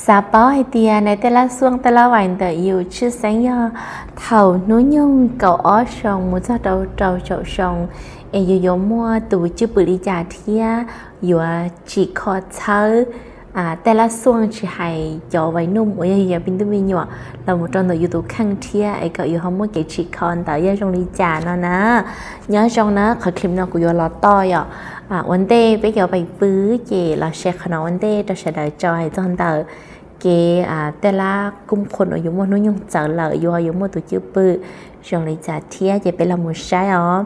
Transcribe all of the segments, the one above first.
Xav paub hais tias nais tej lab xuaj tej lab vais ntawm yus tshwj xeeb yog thaum hnub nyoog kaum ob xyoos mus txog rau rau caum xyoo es yus yuav muaj tus cwj pwm li cas thiab yuav tsim kho txhawb tej lab xuaj tsis hais cov vais nuj uas yog yus cov me tub me nyuam los mus rau ntawm yus tus kheej thiab es kom yus ho muaj kev tsim kho ntawd yog zoo li cas no na. Nyob zoo na, qhov clip no kuv yuav los toj yom, ua ntej peb cov vais pw ces los share qhov no ua ntej rau sawv daws tso hais txog ntawm kev tej lab kuj qhuas uas yus muaj hnub nyoog txawv lawm yus ho yuav muaj tus cwj pwm zoo li cas thiab ces peb los mus saib os.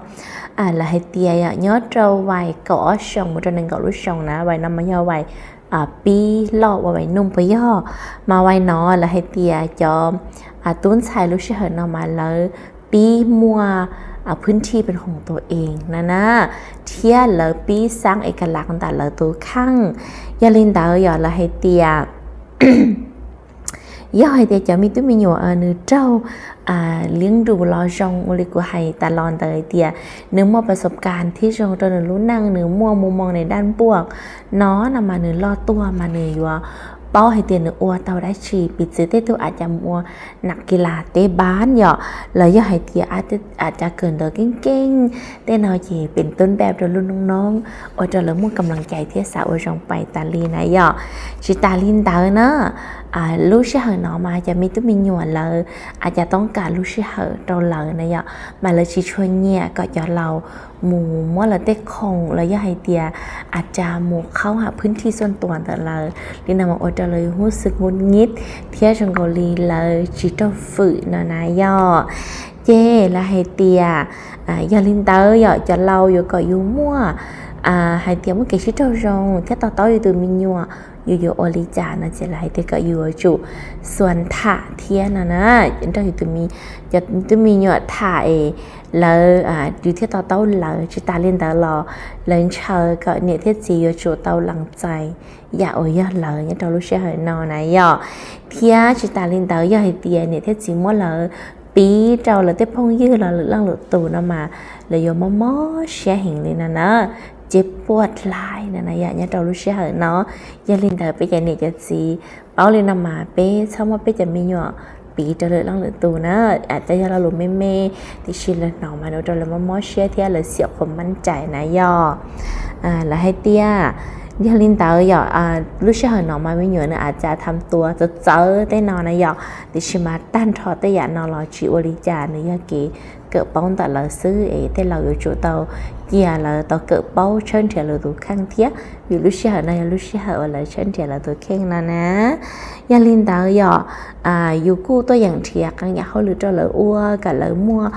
Lawv hais tias yog nyob rau vais kaum ob xyoos mus rau nees nkaum lub xyoos na, vais no mas yog vais pib loj ua vais nuj puas yog, mas vais no lawv hais tias cov tub ntxhais lub sij hawm no mas lawv pib muaj phwb thij pes hoos tus ees na na, thiab lawv pib xaab es ka lav ntawm lawv tus kheej. Yog li ntawd yog lawv hais tias yog hais tias cov me tub me nyuam nws raug liab nrus los zoo ua li kuv hais tas los ntawd hais tias nws muaj pas xov kas thiab zoo rau nws lub neej, nws muaj mus moos nws daj npuaj no no mas nws loj tuaj mas nws yuav paub hais tias nws ua tau dab tsi, piv txwv tej tug a cas mus ua nam kis las teb npab yom, los yog hais tias a cas kawm ntawv keej keej tej no ces pem tub npaj rau lub noob noob ua rau lawv muaj kam lees cai thiab xav ua zoo pais tas li na yom. Tsis tas li ntawd na, lub sij hawm no mas cov me tub me nyuam lawv a cas toob kas lub sij hawm rau lawv na yom, mas lawv tsis tshua nyiam kom cov laus mus muab lawv tej khoom los yog hais tias a cas mus qhaub ham phwb thij xuaj tuas ntawm lawv li no mas ua rau lawv hu xwm nkud nyib thiab zoo nkaus li lawv tsis raug fwm no na yom. Ces lawv hais tias yog li ntawd yog cov laus yuav kom yus muaj hais tias muaj kev sib raug zoo thiab to taub yus tus me nyuam, yus yuav ua li cas no ces lawv hais tias kom yus yuav tsum xuas tham thiab no na, nrog yus tus me nyuam tham es lawv, yus thiaj to taub lawv. Tsis tas li ntawd los lawv ntshaw kom niam thiab txiv yuav tsum tau lees txais yam uas yog lawv nyob rau lub sij hawm no na yom. Thiab tsis tas li ntawd yog hais tias niam thiab txiv muab lawv pib rau lawv tej phooj ywg los lwm leej lwm tus no mas lawv yuav mob mob siab heev li no na, ces puas hlais no na yom nyob rau lub sij hawm no. Yog li ntawd peb cov niam cov txiv paub li no mas peb txhob muab peb cov me nyuam piv rau lwm leej lwm tus na. Aws, yog lo lus me me, tiam sis lawv hnov mas ua rau lawv mob mob siab thiab lawv xiam qhuas mab rais na yom. Lawv hais tias yog li ntawd yom, lub sij hawm no mas me nyuam nws a cas tham tuas txawv txawv tej no na yom, tiam sis mas tag nrho tej yam no los tsis ua li cas, nws yog kev kawm paub ntawm lawv xwb es tej laus yuav tsum tau cia lawv tau kawm paub tshawb nrhiav lawv tus kheej thiab, vim lub sij hawm no yog lub sij hawm uas lawv tshawb nrhiav lawv tus kheej no na. Yog li ntawd yom, yus kuj tuaj yeem nrhiav qee yam hauj lwm rau lawv ua kom lawv muaj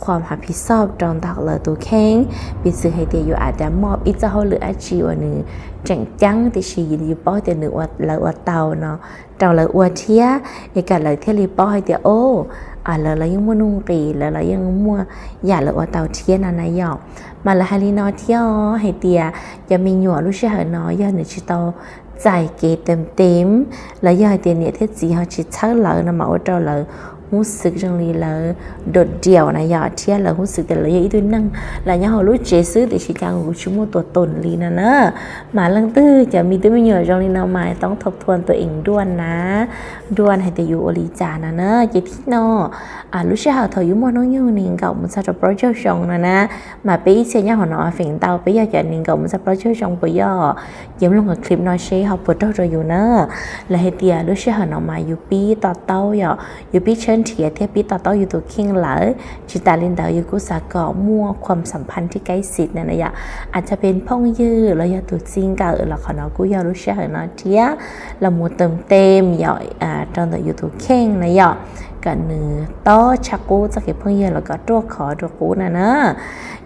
qhuas hav phiv xoj rau ntawm lawv tus kheej. Piv txwv hais tias yus a cas muaj ib txoj hauj lwm dab tsi uas nws tseem ceeb tiam sis yus paub tias nws, lawv ua tau no rau lawv ua thiab, es kom lawv thiaj li paub hais tias o, lawv los yeej muaj nuj nqis, lawv los yeej muaj yam lawv ua tau thiab no na yom. Mas lawv hais li no thiab hais tias cov me nyuam lub sij hawm no yog nws tsis tau txais kev teem teem los yog hais tias niam thiab txiv ho tsis txhawb lawv no mas ua rau lawv hnub xwm zoo li lawv dod diaus na yom, thiab lawv hnub xwm tias lawv yog ib tug neeg los nyob hauv lub tsev xwb tiam sis cas kuv tsis muaj tus tos li no na. Mas leej twg cov me tub me nyuam zoo li no mas toob thov thuam tus ees nruaj na, nruaj hais tias yus ua li cas no na. Ces thib no, lub sij hawm thaum yus muaj hnub nyoog nees nkaum mus txog rau plaub caug xyoo no na, mas peb ib txhia nyob hauv no feem ntau peb yog cov nees nkaum mus txog plaub caug xyoo puas yog? Ces mloog qhov clip no seb ho puas raug rau yus na. Lawv hais tias lub sij hawm no mas yus pib to taub yom, yus pib tshawb nrhiav thiab pib to taub yus tus kheej lawm. Tsis tas li ntawd yus kuj xav kom muaj qhuas xam phaj thib kaib xis na na yom, a txhais pheej phooj ywg los yog tus txij nkawm los qhov no kuj yog lub sij hawm no thiab los mus teem teem yom, rau ntawm yus tus kheej na yom, kom nws tob tshaj qub txoj kev phooj ywg los kom ruaj khov dua qub na na.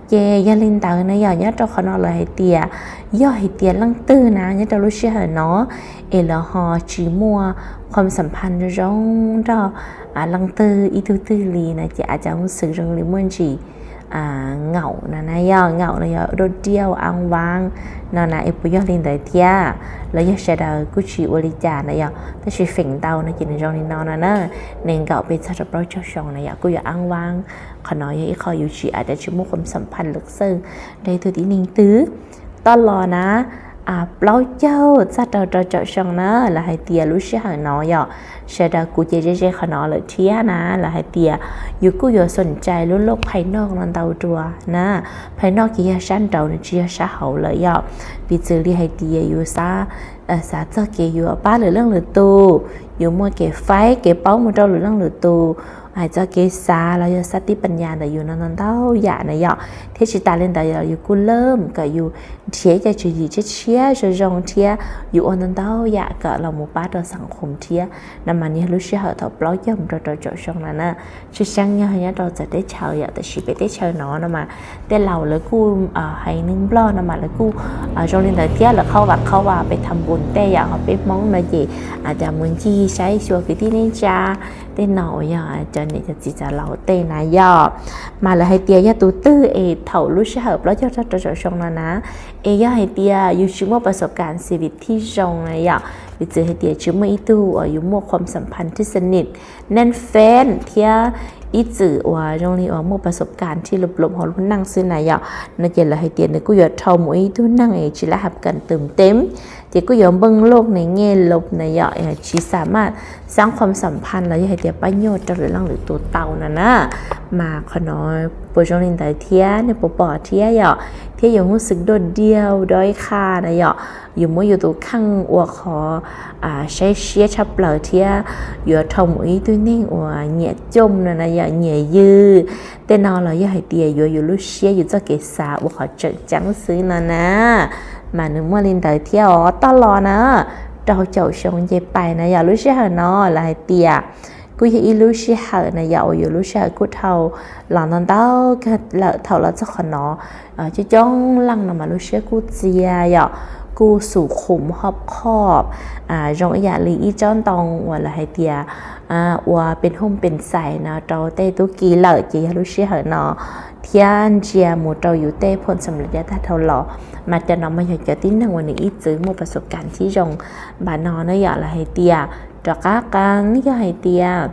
Ces yog li ntawd na yom, nyob rau qhov no lawv hais tias yog hais tias leej twg na nyob rau lub sij hawm no es lawv ho tsis muaj qhuas xam phaj zoo zoo nrog leej twg ib tug twg li no ces a cas hnub xwm zoo li muaj ntsis ngaum no na yom, ngaum no yog dua diaus aav vaab no na, es puas yog li ntawd thiab los yog sawv daws kuj tsis ua li cas na yom, tab sis feem ntau no ces nws zoo li no no na, nees nkaum pes txog rau plaub caug xyoo na yom kuj yuav aav vaab. Qhov no yog ib qho yus tsis a tas tsis muaj qhuas xam phaj lwm xeej rau ib tug tib neeg twg. Toj los na, plaub caug txog rau rau caum xyoo na. Lawv hais tias lub sij hawm no yom, sawv daws kuv ces ze ze qhov no lawm thiab na, lawv hais tias yus kuj yuav xoom cai lub loj phais noj no ntau dua na. Phais noj ces yog sab nraud, nws tsis yog sab hauv lawm yom. Piv txwv li hais tias yus xav, xav txog kev yuav pab lwm leej lwm tus, yus muaj kev faib kev paub mus rau lwm leej lwm tus, hais txog kev xav los yog xav tib pas nyas ntawm yus no ntau ntau yam na yom. Thiab tsis tas li ntawd los yus kuj leej kom yus nrhiav cov tswv yim tshiab tshiab zoo zoo thiab yus ua ntau ntau yam kom los mus pab rau xeem khoom thiab. No mas nws yog lub sij hawm thaum plaub caug mus rau rau caum xyoo no na. Tshwj xeeb yog nyob rau txawv teb chaws yom, tiam sis peb teb chaws no no mas tej laus lawv kuj hais neeg Nplog no mas lawv kuj zoo li ntawd thiab, lawv qhaub vas qhaub vas peb tham npus tej yom, ho peb Hmoob no ces cas mus ncig saib xyuas kwv tij neej tsa tej no uas yog cov niam cov txiv cov laus tej na yom. Mas lawv hais tias yog tus twg es thaum lub sij hawm plaub caug txog rau caum xyoo no na, es yog hais tias yus tsis muaj pas xov kas xi vi thij zoo na yom, piv txwv hais tias tsis muaj ib tug uas yus muaj khuam xam phas thij xa nij, neej feb thiab ib txwm uas zoo li uas muaj pas xov kas thij lub plom hauv lub neej xwb na yom, no ces lawv hais tias nws kuj yuav dhau mus ib tug neeg es tsis lab hab kas tus teeb, ces kuj yuav npeej loj nws nyej loj na yom, tsis xam maj xaab khuam xam phas los yog hais tias pab nyuaj rau lwm leej lwm tus tau no na. Mas qhov no puas zoo li ntawd thiab, nej puas pom thiab yom? Thiab yus hnub xwm dua diau dua ib qha na yom, yus muab yus tus kheej ua qhov saib siab tshaj plaws thiab yuav dhau mus ib tug neeg uas nyiam cooj no na yom, nyiam ywg. Tej no los yog hais tias yuav yus lub siab yus txoj kev xav ua qhov tseem ceeb xwb no na. Mas nws muaj li ntawd thiab os, toj los na, rau caum xyoo nce pais na yom, lub sij hawm no lawv hais tias kuj yog ib lub sij hawm na yom, uas yus lub sij hawm kuj dhau los ntau ntau kawg lawm thaum los txog qhov no. Coob coob leej no mas lub siab kuj txias yom, kuj xum khum hob khob, zoo ib yam li ib tsob ntoo uas lawv hais tias ua pes hooj pes xais no rau tej tub ki lawm, ces yog lub sij hawm no thiab ntsia mus rau yus tej phom xam laj yav tag dhau los, mas cov no mas yog cov tib neeg uas nws ib txwm muaj pas xov kas thib zoo npam no na yom, lawv hais tias rov qab qeeb yog hais tias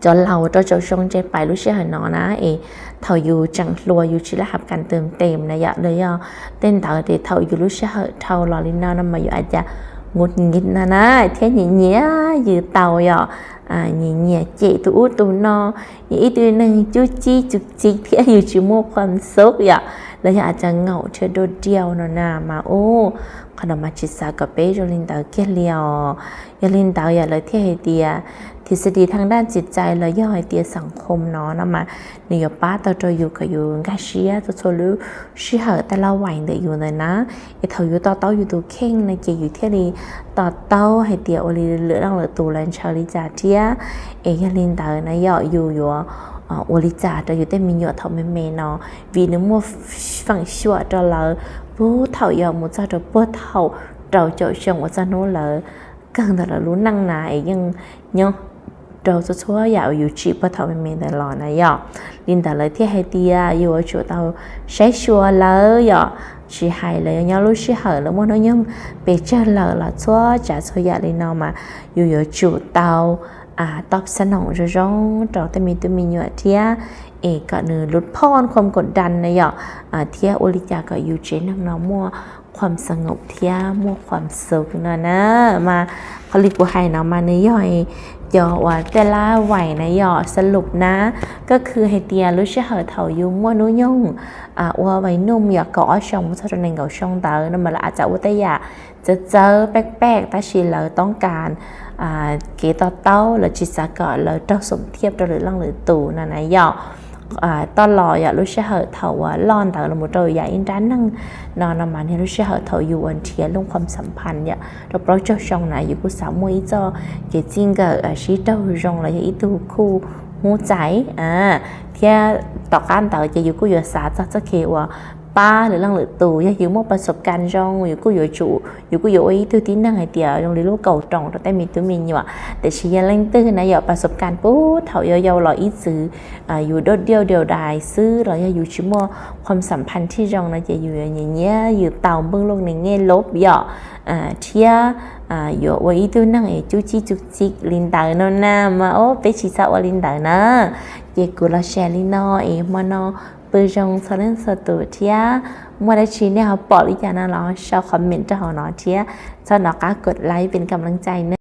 cov laus rau caum xyoo nce pais lub sij hawm no na, es thaum yus tseem hluas yus tsis lab hab kas tus teem na yom, los yog tej ntawd ces thaum yus lub sij hawm dhau los li no no mas yus a cas ngus nyiv no na, thiab nyiam nyiam yws tau yom, nyiam nyiam cem tus ub tus no, nyiam ib tug neeg cub cib cub cib thiab yus tsis muaj khuam xub yom, los yog a cas ngaum thiab dua diau no na mas ub, qhov no mas tsis xav kom peb zoo li ntawd kiag li os. Yog li ntawd yom, lawv thiaj hais tias thib xi di thaj daj txiv txais los yog hais tias xeem khom no no mas nws yuav pab tau rau yus kom yus nkag siab txhua txhua lub sij hawm taj laj vais ntawm yus ntawd na. Es thaum yus to taub yus tus kheej no ces yus thiaj li to taub hais tias ua li lwm leej lwm tus lawv ntshaw li cas thiab. Es yog li ntawd na yom, yus yuav ua li cas rau yus tej me nyuam thaum me me no, vim nws muaj feem xyuam rau lawv puag thaum yog mus txog rau puag thaum rau caum xyoo uas txog hnub lawv kawg ntawm lawv lub neej na es yeej nyob rau txhua txhua yam uas yus tsim puag thaum me me ntawd los na yom. Li ntawd lawv thiaj hais tias yus yuav tsum tau saib xyuas lawv yom, tsis hais lawv yuav nyob lub sij hawm lawv muaj hnub nyoog pes tsawg lawm los txhua tsav txhua yam li no mas yus yuav tsum tau toj xab noom zoo zoo rau tej me tub me nyuam thiab, es kom nws lub phoj khuam kom dam na yom, thiab ua li cas kom yus tsev neeg no muaj khuam xab noom thiab muaj khuam xub no na. Mas qhov li kuv hais no mas nws yog cov uas tej laj vais na yom, xab lub na, ko khw hais tias lub sij hawm thaum yus muaj hnub nyoog ua vais num yog kaum ob xyoo mus txog rau nees nkaum xyoo ntawd no mas lawv a cas ua tej yam txawv txawv pej pej tab sis lawv toob kas kev to taub, lawv tsis xav kom lawv raug xom thiaj rau lwm leej lwm tus no na yom. Toj los yog lub sij hawm thaum uas loj ntawd los mus rau yam ib nrab neeg no no mas niag lub sij hawm thaum yus uas nrhiav lub khuam xam phas yom rau plaub caug xyoo na yus kuj xav muaj ib txoj kev txij nkawm sib raug zoo los yog ib tug khuj hub txais thiab tom qab ntawd ces yus kuj yuav xav txog txoj kev uas pab lwm leej lwm tus. Yog yus muaj pas xov kas zoo yus kuj yuav tsum, yus kuj yuav ua ib tug tib neeg hais tias zoo li lub kaus roos rau tej me tub me nyuam. Tiam sis yog leej twg na yom pas xov kas puag thaum yau yau los ib txwm yus dua diau diau dais xwb los yog yus tsis muaj khuam xam phas thij zoo no ces yus yuav nyiam nyiam yws tau npeej loj nws nyej lub yom, thiab yuav ua ib tug neeg es cub cib cub cib li ntawd no na mas ob peb tsis xav ua li ntawd na. Ces kuv los share li no es hmo no pw zoo txhua leej txhua tus thiab Muaj dab tsi nej ho pom li cas no los sau comment rau hauv no thiab txhob nco qab kov like peb kam leej cai ne.